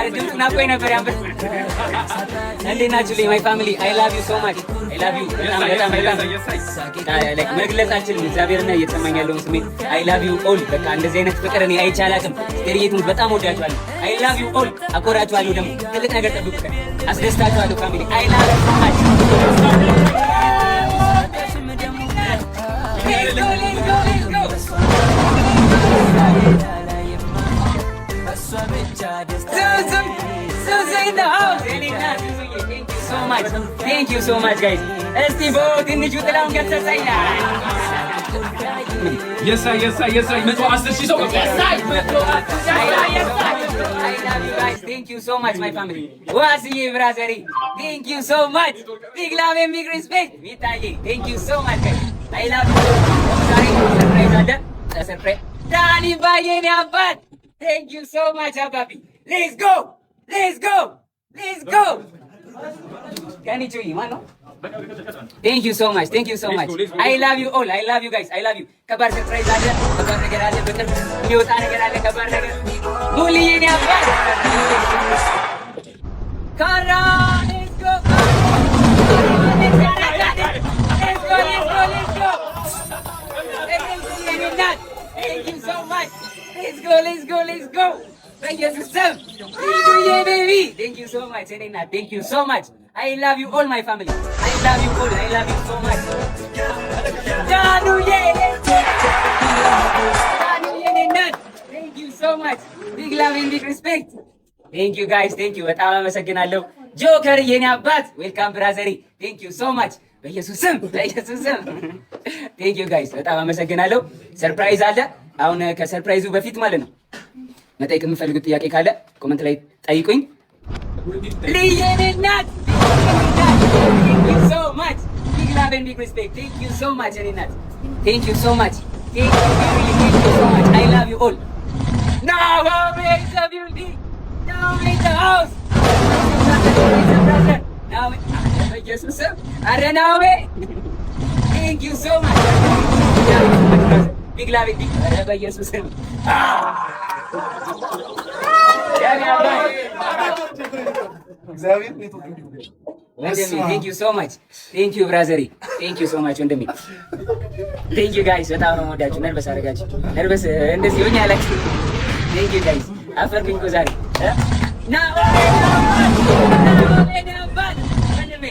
ድምፁ ናፍቆኝ ነበር። ያንበ እንዴት ናችሁልኝ? My family, I love you so much. I love you በጣም በጣም በጣም፣ like መግለጽ አልችልም። እግዚአብሔርና እየተሰማኝ ያለውን ስሜት። I love you all። በቃ እንደዚህ አይነት ፍቅር እኔ አይቼ አላውቅም። ስቴርዬ ትሙት በጣም ወዳችኋለሁ። I love you all። አኮራችኋለሁ። ደግሞ ትልቅ ነገር ጠብቁ። አስደስታችኋለሁ። Family, I love you so much. Let's go, let's go, let's go. ዙዙ፣ ዙዙ in the house። የኔ እናት ዙዙዬ፣ thank you so much. Thank you so much, guys። እስቲ ትንሹ ጥላሁን ገሰሰ ይላል። የሳይ የሳይ የሳይ፣ 110,000 ሰው። I love you guys. Thank you so much, my family. ዋስዬ brother ዬ, thank you so much. Big love and big respect. ሚታዬ, thank you so much, guys. I love you. ዛሬ surprise አለ። Surprise ዳኒ ባዬ፣ የኔ አባት፣ thank you so much አባቢ። Let's go, let's go, let's go. ከኒቹይ ማን ነው? Thank you so much, thank you so much. I love you all. I love you guys. I love you። ከባድ surprise አለ፣ ከባድ ነገር አለ፣ በቅርብ የሚወጣ ነገር አለ፣ ከባድ ነገር። ሙልዬ የኔ አባት፣ ካራ፣ let's go, let's go, let's go, let's go። የኔ እናት፣ thank you so much. Let's go, let's go, let's go። በኢየሱስ ስም ሊዱዬ baby, thank you so much። የኔ እናት፣ thank you so much. I love you all, my family. I love you all. I love you so much። ዳኑዬ፣ ዳኑዬ የኔ እናት፣ thank you so much. Big love and big respect. Thank you, guys. Thank you፣ በጣም አመሰግናለሁ። ጆከር የኔ አባት፣ welcome brother ዬ፣ thank you so much። በኢየሱስ ስም፣ በኢየሱስ ስም፣ thank you guys፣ በጣም አመሰግናለሁ። Surprise አለ። አሁን ከ surprise ኡ በፊት ማለት ነው መጠየቅ የምፈልጉት ጥያቄ ካለ comment ላይ ጠይቁኝ። ልየኔ እናት፣ thank you so much. Big love and big respect. Thank you so much የኔ እናት፣ thank you so much. Thank you, thank you so much. I love you all. ናሆሜ is the building. ናሆሜ in the house. ናሆሜ፣ በኢየሱስ ስም፣ ኧረ ናሆሜ፣ thank you so much. Big love, big፣ ኧረ በኢየሱስ ስም የኔ አባት ወንድሜ፣ thank you so much. Thank you, brother ዬ፣ thank you so much ወንድሜ። Thank you, guys፣ በጣም ነው የምወዳችሁ። Nervous አደረጋችሁ። Nervous እንደዚህ ሆኜ አላውቅም። Thank you, guys። አፈርኩኝ እኮ ዛሬ። ናሆሜ፣ አባት፣ ወንድሜ፣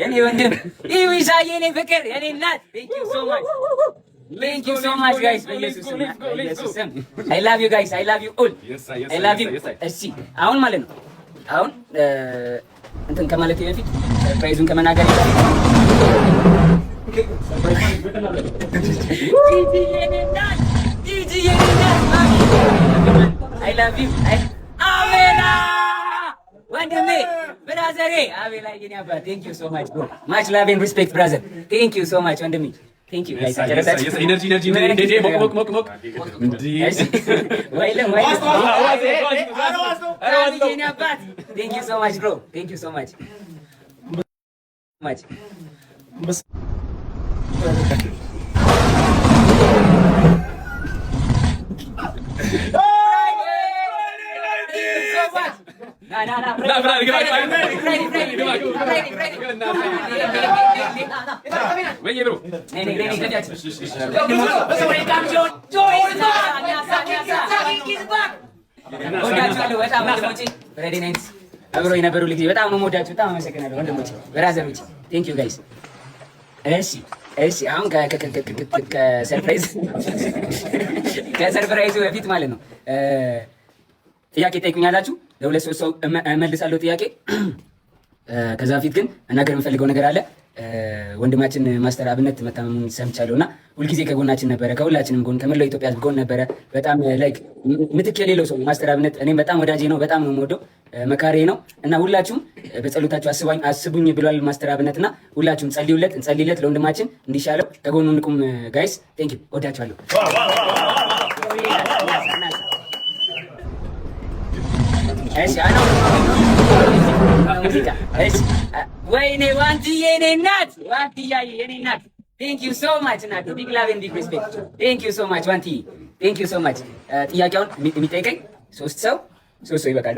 የኔ ወንድም ይዊሻ፣ የኔ ፍቅር፣ የኔ እናት፣ thank you so much. Thank you so much, guys። በኢየሱስ ስም፣ በኢየሱስ ስም፣ I love you guys. I love you all. I love you። እሺ፣ አሁን ማለት ነው፣ አሁን እንትን ከማለቴ በፊት፣ surprise ኡን ከመናገር በፊት፣ ጂጂ የኔ እናት፣ ጂጂ የኔ እናት፣ I love you። አቤላ ወንድሜ፣ brother ዬ፣ አቤላ የኔ አባት፣ thank you so much, bro. Much love and respect, brother. Thank you so much ወንድሜ። Thank you, guys። ጨረሳችሁ? Energy, energy፣ ሞቅ ሞቅ ሞቅ ሞቅ። ወይለም ወይለም የኔ አባት፣ thank you so much, bro. Thank you so much much. ና ና ና፣ ፍራይዴ፣ ፍራይዴ፣ ፍራይዴ፣ ወይ bro። ነይ ነይ ነይ፣ ገጃችን። እሺ። ወዳችኋለሁ በጣም ወንድሞቼ። Friday night አብረው የነበሩ ጊዜ በጣም ነው የምወዳችሁ። በጣም አመሰግናለሁ ወንድሞቼ፣ brother ኦቼ። Thank you, guys። እሺ፣ አሁን ከ surprise ኡ በፊት ማለት ነው ጥያቄ ጠይቁኛላችሁ። ለሁለት ሶስት ሰው እመልሳለሁ ጥያቄ። ከዛ በፊት ግን መናገር የምፈልገው ነገር አለ። ወንድማችን ማስተር አብነት መታመሙን ሰምቻለሁ እና ሁልጊዜ ከጎናችን ነበረ፣ ከሁላችንም ጎን፣ ከመላው ኢትዮጵያ ሕዝብ ጎን ነበረ። በጣም like ምትክ የሌለው ሰው ማስተር አብነት። እኔም በጣም ወዳጄ ነው፣ በጣም ነው የምወደው፣ መካሬ ነው እና ሁላችሁም በጸሎታችሁ አስቡኝ ብሏል ማስተር አብነት እና ሁላችሁም ጸልዩለት፣ እንጸልይለት፣ ለወንድማችን እንዲሻለው ከጎኑ እንቁም። Guys, thank you፣ ወዳችኋለሁ። እሺ፣ አና ሙዚቃ። እሺ፣ ወይኔ ዋንትዬ፣ የኔ እናት፣ ዋንትያ የኔ እናት፣ thank you so much እናት። Big love and big respect. Thank you so much ዋንትዬ፣ thank you so much። ጥያቄውን የሚጠይቀኝ ሶስት ሰው፣ ሶስት ሰው ይበቃል።